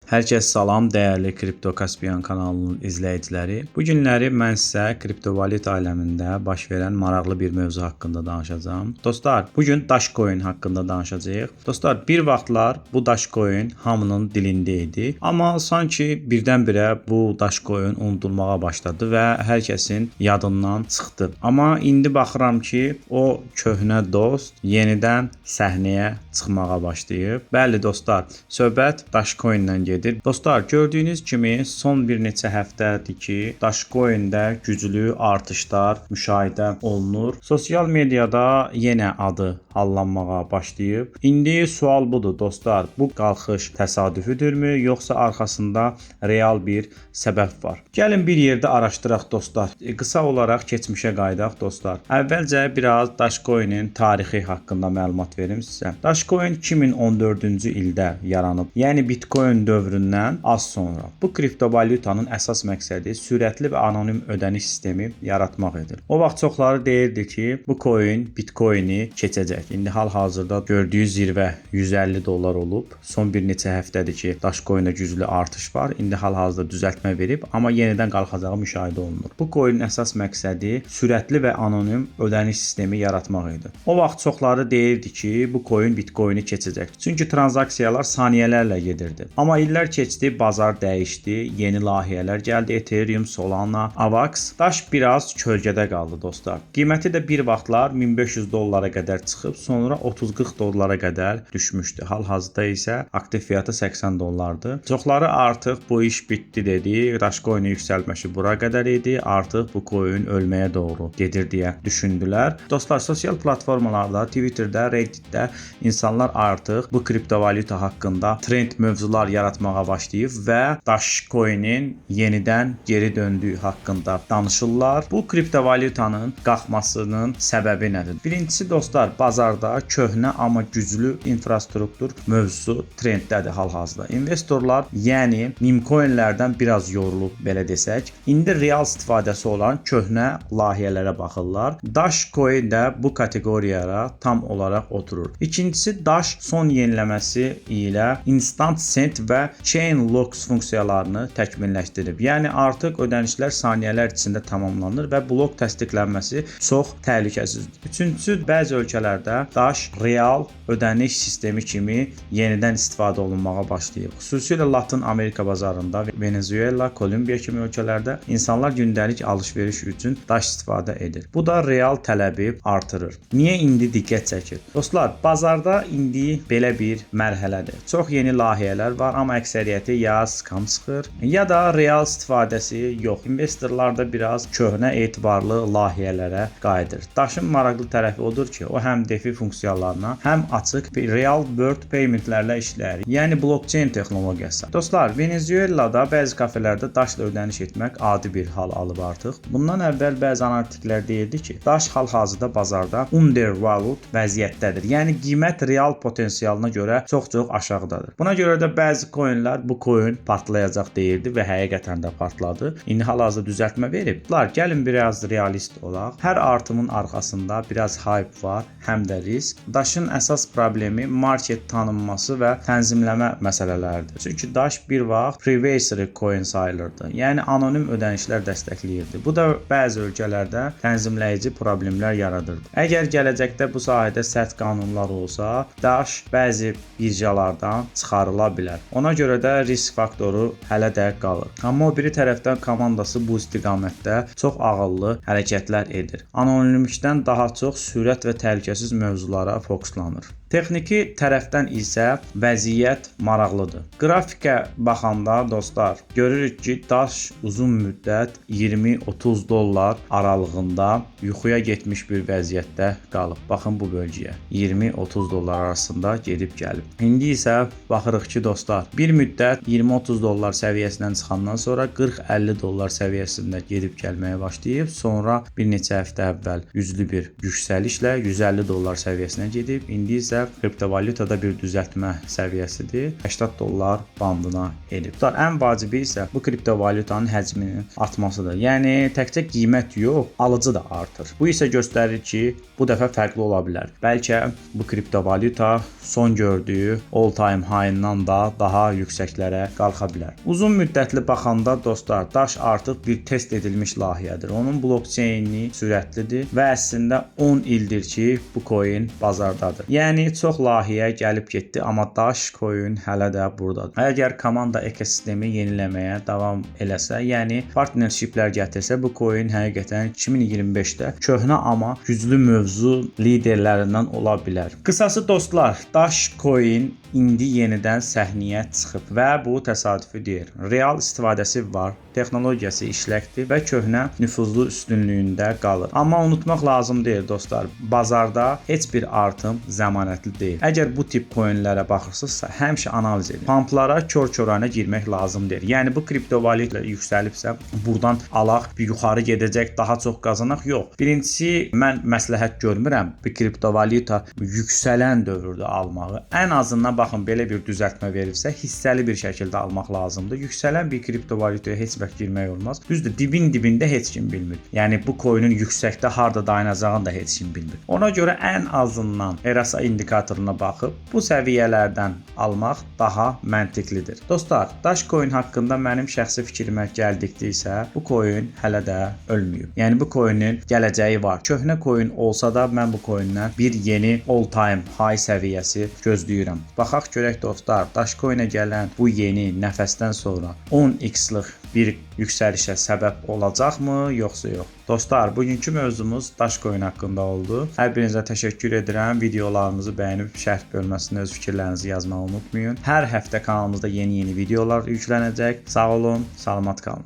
Hər kəs salam, dəyərli Kripto Kaspian kanalının izləyiciləri. Bu günləri mən sizə kriptovalyuta aləmində baş verən maraqlı bir mövzu haqqında danışacağam. Dostlar, bu gün Dashcoin haqqında danışacağıq. Dostlar, bir vaxtlar bu Dashcoin hamının dilində idi, amma sanki birdən-birə bu Dashcoin unudulmağa başladı və hər kəsin yadından çıxdı. Amma indi baxıram ki, o köhnə dost yenidən səhnəyə çıxmağa başlayıb. Bəli dostlar, söhbət Dashcoin-dən gedir. Dostlar, gördüyünüz kimi son bir neçə həftədir ki, Dashcoin-də güclü artışlar müşahidə olunur. Sosial mediada yenə adı hallanmağa başlayıb. İndi sual budur dostlar, bu qalxış təsadüfüdürmü, yoxsa arxasında real bir səbəb var? Gəlin bir yerdə araşdıraq dostlar. Qısa olaraq keçmişə qayıdaq dostlar. Əvvəlcə biraz Dashcoin-in tarixi haqqında məlumat verim sizə. Dashcoin 2014-cü ildə yaranıb. Yəni Bitcoin dövründən az sonra. Bu kriptovalyutanın əsas məqsədi sürətli və anonim ödəniş sistemi yaratmaq idi. O vaxt çoxları deyirdi ki, bu coin Bitcoini keçəcək. İndi hal-hazırda gördüyü zirvə 150 dollar olub. Son bir neçə həftədir ki, Dashcoin-də güclü artış var. İndi hal-hazırda düzəltmə verib, amma yenidən qalxacağı müşahidə olunur. Bu coinin əsas məqsədi sürətli və anonim ödəniş sistemi yaratmaq idi. O vaxt çoxları deyirdi ki, bu coin Bitcoini keçəcək. Çünki tranzaksiyalar saniyələrlə gedirdi. Amma illər keçdi, bazar dəyişdi, yeni layihələr gəldi, Ethereum, Solana, Avax. Dash biraz kölgədə qaldı dostlar. Qiyməti də bir vaxtlar 1500 dollara qədər çıxıb, sonra 30-40 dollara qədər düşmüşdü. Hal-hazırda isə aktiv fiyatı 80 dollardır. Çoxları artıq bu iş bitdi dedi. Dashcoin-in yüksəlməsi bura qədər idi. Artıq bu coin ölməyə doğru gedir deyə düşündülər. Dostlar, sosial platformalarda, Twitterdə, Redditdə insanlar artıq bu kriptovalyuta haqqında trend mövzular yaratmağa başlayıb və Dashcoin-in yenidən geri döndüyü haqqında danışırlar. Bu kriptovalyutanın qalxmasının səbəbi nədir? Birincisi dostlar, bazarda köhnə amma güclü infrastruktur mövzusu trenddədir hal-hazırda. İnvestorlar, yəni meme coinlərdən biraz yorulub belə desək, indi real istifadəsi olan köhnə layihələrə baxırlar. Dash coin də bu kateqoriyaya tam olaraq oturur. İkincisi, Dash son yeniləməsi ilə Instant Send və Chain Locks funksiyalarını təkmilləşdirib. Yəni artıq ödənişlər saniyələr içində tamamlanır və blok təsdiqlənməsi çox təhlükəsizdir. Üçüncüsü, bəzi ölkələrdə Dash real ödəniş sistemi kimi yenidən istifadə olunmağa başlayıb. Xüsusilə Latın Amerika bazarında, Venezuela, Kolumbiya kimi ölkələrdə insanlar gündəlik alış-veriş üçün Dash istifadə edir. Bu da real tələbi artırır. Niyə indi diqqət çəkir? Dostlar, bazarda indi belə bir mərhələdir. Çox yeni layihələr var, amma əksəriyyəti ya scam çıxır, ya da real istifadəsi yox. İnvestorlar da biraz köhnə etibarlı layihələrə qayıdır. Dashın maraqlı tərəfi odur ki, o həm DeFi funksiyalarına, həm açıq real world paymentlərlə işləyir. Yəni blockchain texnologiyası. Dostlar, Venezuelada bəzi kafelərdə Dashla ödəniş etmək adi bir hal alıb artıq. Bundan əvvəl bəzi analitiklər deyirdi ki, Dash hal-hazırda bazarda undervalued vəziyyətdədir. Yəni qiymət real potensialına görə çox-çox aşağıdadır. Buna görə də bəzi coinlər bu coin partlayacaq deyirdi və həqiqətən də partladı. İndi hal-hazırda düzəltmə verib. Dostlar, gəlin biraz realist olaq. Hər artımın arxasında biraz hype var, həm də risk. Dashın əsas problemi market tanınması və tənzimləmə məsələləridir. Çünki Dash bir vaxt privacy coin sayılırdı. Yəni anonim ödənişlər dəstəkləyirdi. Bu da bəzi ölkələrdə tənzimləyici problemlər yaradırdı. Əgər gələcəkdə bu sahədə sərt qanunlar olsa, Dash bəzi birjalardan çıxarıla bilər. Ona görə də risk faktoru hələ də qalır. Amma o biri tərəfdən komandası bu istiqamətdə çox ağıllı hərəkətlər edir. Anonimlikdən daha çox sürət və təhlükəsiz mövzulara fokuslanır. Texniki tərəfdən isə vəziyyət maraqlıdır. Qrafikə baxanda dostlar, görürük ki, Dash uzun müddət 20-30 dollar aralığında yuxuya getmiş bir vəziyyətdə qalıb. Baxın bu bölgəyə. 20-30 dollar arasında gedib gəlib. İndi isə baxırıq ki, dostlar, bir müddət 20-30 dollar səviyyəsindən çıxandan sonra 40-50 dollar səviyyəsində gedib gəlməyə başlayıb. Sonra bir neçə həftə əvvəl güclü bir yüksəlişlə 150 dollar səviyyəsinə gedib. İndi isə kriptovalyutada bir düzəltmə səviyyəsidir. 80 dollar bandına enib. Dostlar, ən vacibi isə bu kriptovalyutanın həcminin artmasıdır. Yəni təkcə qiymət yox, alıcı da artır. Bu isə göstərir ki, bu dəfə fərqli ola bilər. Bəlkə bu kriptovalyuta son gördüyü all time high-dan da daha yüksəklərə qalxa bilər. Uzun müddətli baxanda, dostlar, Dash artıq bir test edilmiş layihədir. Onun blockchain-i sürətlidir və əslində 10 ildir ki, bu coin bazardadır. Yəni çox layihə gəlib getdi, amma Dash coin hələ də burdadır. Əgər komanda ekosistemi yeniləməyə davam eləsə, yəni partnershiplər gətirsə, bu coin həqiqətən 2025-də köhnə, amma güclü mövzu liderlərindən ola bilər. Qısası dostlar, Dash coin indi yenidən səhnəyə çıxıb və bu təsadüfi deyil. Real istifadəsi var, texnologiyası işləkdir və köhnə nüfuzlu üstünlüyündə qalır. Amma unutmaq lazım deyil, dostlar. Bazarda heç bir artım zəmanətli deyil. Əgər bu tip coinlərə baxırsınızsa, həmişə analiz edin. Pumplara kör-körənə girmək lazım deyil. Yəni bu kriptovalyuta yüksəlibsə, burdan alaq, bir yuxarı gedəcək, daha çox qazanaq. Yox. Birincisi, mən məsləhət görmürəm bu kriptovalyuta yüksələn dövrdə almağı. Ən azından baxın, belə bir düzəltmə verirsə, hissəli bir şəkildə almaq lazımdır. Yüksələn bir kriptovalyutaya heç vaxt girmək olmaz. Düzdür, dibin dibində heç kim bilmir. Yəni bu coinin yüksəkdə harda dayanacağını da heç kim bilmir. Ona görə ən azından RSI indikatoruna baxıb bu səviyyələrdən almaq daha məntiqlidir. Dostlar, Dash coin haqqında mənim şəxsi fikrimə gəldikdə isə bu coin hələ də ölməyib. Yəni bu coinin gələcəyi var. Köhnə coin olsa da, mən bu coindən bir yeni all time high səviyyəsi gözləyirəm. Baxaq görək, dostlar, Dash coinə gələn bu yeni nəfəsdən sonra 10x-lıq bir yüksəlişə səbəb olacaqmı, yoxsa yox? Dostlar, bugünkü mövzumuz Dash coin haqqında oldu. Hər birinizə təşəkkür edirəm. Videolarımızı bəyənib şərh bölməsində öz fikirlərinizi yazmağı unutmayın. Hər həftə kanalımızda yeni-yeni videolar yüklənəcək. Sağ olun, salamat qalın.